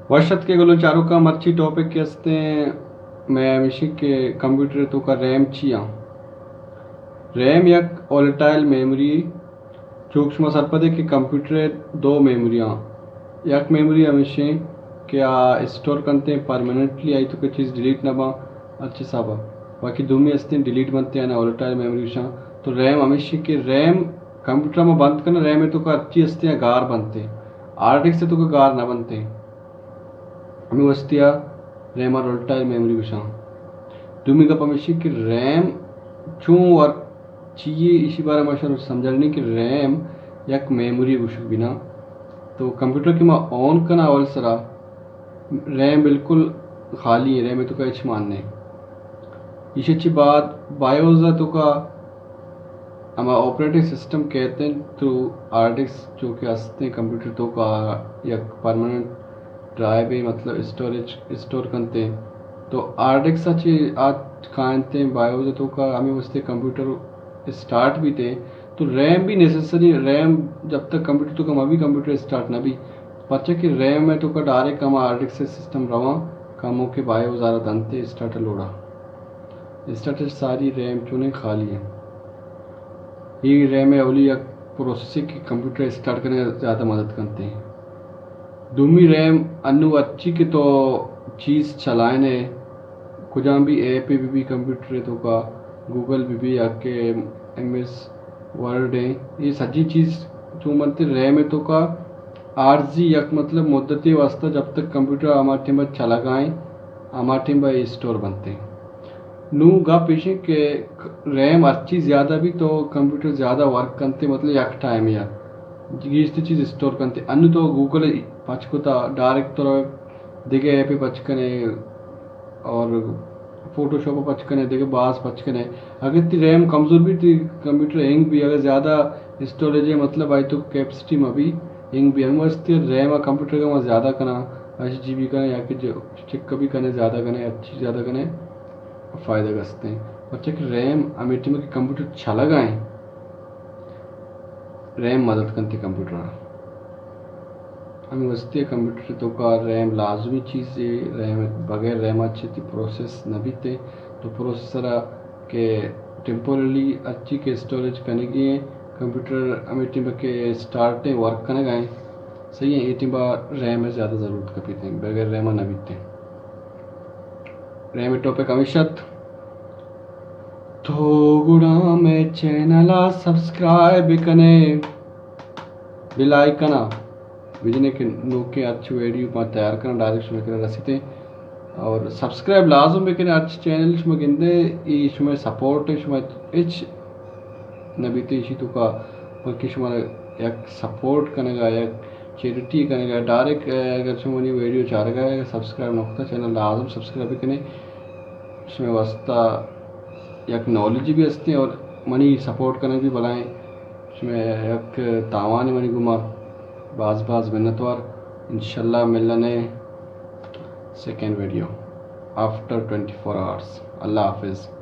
وش اتکے گلیں چاروکاں، مرچی ٹاپک کہ استیں مئے ہمیشی کہ کمپیوٹر توکا ریم چی آں؟ ریم یک وولٹائل میموری، چوک شما سرپدے کہ کمپیوٹر دو میموری آں۔ یک میموری ہمیشیں کہ آ اسٹور کنتے پرماننٹلی، آئی توکا چیز ڈیلیٹ نہ باں، ہرچی حسابا۔ باقی دومی استیں ڈیلیٹ بنتے، آنا وولٹائل میموری گوشاں۔ تو ریم ہمیشی کہ ریم کمپیوٹر ما بند کناں، ریم توکا ہرچی استیں گار بنتے، ہارڈ ڈسک توکا گار نہ بنتے۔ ہمے واسطہ ریم ء وولٹائل میموری گوشاں۔ دومی گپ ہمیشی کہ ریم چون ورک چی یے، ایشی بارے ما شما سمجھانی کہ ریم یک میموری گوشگ بینا۔ تو کمپیوٹر کہ ما آن کنا اول سرا، ریم بالکل خالی ہے، ریم توکا ہچ مان نہیں۔ ایشی چی بعد بایوس توکا ہما آپریٹنگ سسٹم کہتے ہیں تو ہارڈ ڈسک جو کہ ہستے ہیں کمپیوٹر توکا یک پرماننٹ ڈرائیو ہے، مطلب اسٹوریج اسٹور کنتے ہیں۔ تو ہارڈ ڈسک چی آ کائنتے ہیں بایوس توکا، ہمیں واسطے کمپیوٹر اسٹارٹ بیتے، تو ریم بھی نیسیسری، ریم جب تک کمپیوٹر توکا ما بھی کمپیوٹر اسٹارٹ نہ بھی، پرچہ کہ ریم ہے توکا ڈائریکٹ ہما ہارڈ ڈسک سسٹم رواں، کمو کہ بایوس آرا دنتے اسٹارٹ لوڑا۔ اسٹارٹ ساری ریم چونیں خالی ہیں۔ یہ ریم ہے اولی یک پروسیس ہے کہ کمپیوٹر اسٹارٹ کرنے زیادہ مدد کرتے ہیں۔ دومی ریم انو اچی کہ تو چیز چلائنے، کجام بھی ایپ بہ بی کمپیوٹر توکا، گوگل بہ بی یا کہ ایم ایس ورڈ ہیں، یہ سجی چیز چون بنتے ریم توکا عارضی یک مطلب مدتی واسطہ جب تک کمپیوٹر ہما ٹیم چلگائیں، ہما ٹیم اسٹور بنتے۔ نوں گپ ایش کہ ریم ہرچی زیادہ بی تو کمپیوٹر زیادہ ورک کنتے، مطلب یک ٹائم یا گیشتر چیز اسٹور کنتے۔ انو تو گوگل پچ کتا ڈائریکٹ تو دگہ ایپ پچ کنے اور فوٹوشاپ پچ کنے، دگہ باز پچ کنے۔ اگر تی ریم کمزور بی تی کمپیوٹر ہینگ بی، اگر زیادہ اسٹوریج ہے مطلب آئی تو کیپیسٹی ما بی ہینگ بی، ہم واسطے ریم کمپیوٹر کا ما زیادہ کنا، ایس جی بی کنے یا کہ جو چک بھی کنے زیادہ کنے، اچھی زیادہ کنے۔ فائدہ گستیں۔ پرچہ کہ ریم ہمے ٹیم کہ کمپیوٹر چلگائیں، ریم مدد کنتے کمپیوٹر ء۔ ہمے واسطے کمپیوٹر توکا ریم لازمی چیزے، ریم بغیر ریم ء چہ تی پروسیس نہ بیتے۔ تو پروسیسر ء کہ ٹیمپورلی ہرچی کہ اسٹوریج کنگی ہیں، کمپیوٹر ہمے ٹیم کہ اسٹارٹ ہیں، ورک کنگائیں، صحیح ہیں، اے ٹیم ء ریم ء زیادہ ضرورت کپیتے، بغیر ریم ء نہ بیتے۔ ریم ٹاپک ہمیش ات۔ تو گڑا مئے چینل ء سبسکرائب بکنے، بیل آئیکن ء بجنے کہ نوکیں ہرچ ویڈیو ما تیار کناں ڈائریکٹ شمئے کرا رسیتے۔ اور سبسکرائب لازم بکنے، ہرچ چینل شما گندے، ای شمئے سپورٹ ہے، شما ہچ نہ بیتے ایشی توکا، بلکہ شما یک سپورٹ کنگا، یک چیریٹی کنگا، ڈائریکٹ، اے، اگر شما منی ویڈیو چارگا ہے، سبسکرائب نہ کتا، چینل لازم سبسکرائب بکنے۔ شمئے واسطہ یک نالج بھی ہستے اور منی سپورٹ کنگ بھی بلائیں۔ شمئے یک تاوان منی گما، باز باز منتوار۔ انشاءاللہ ملنے second video after twenty four hours. اللہ حافظ۔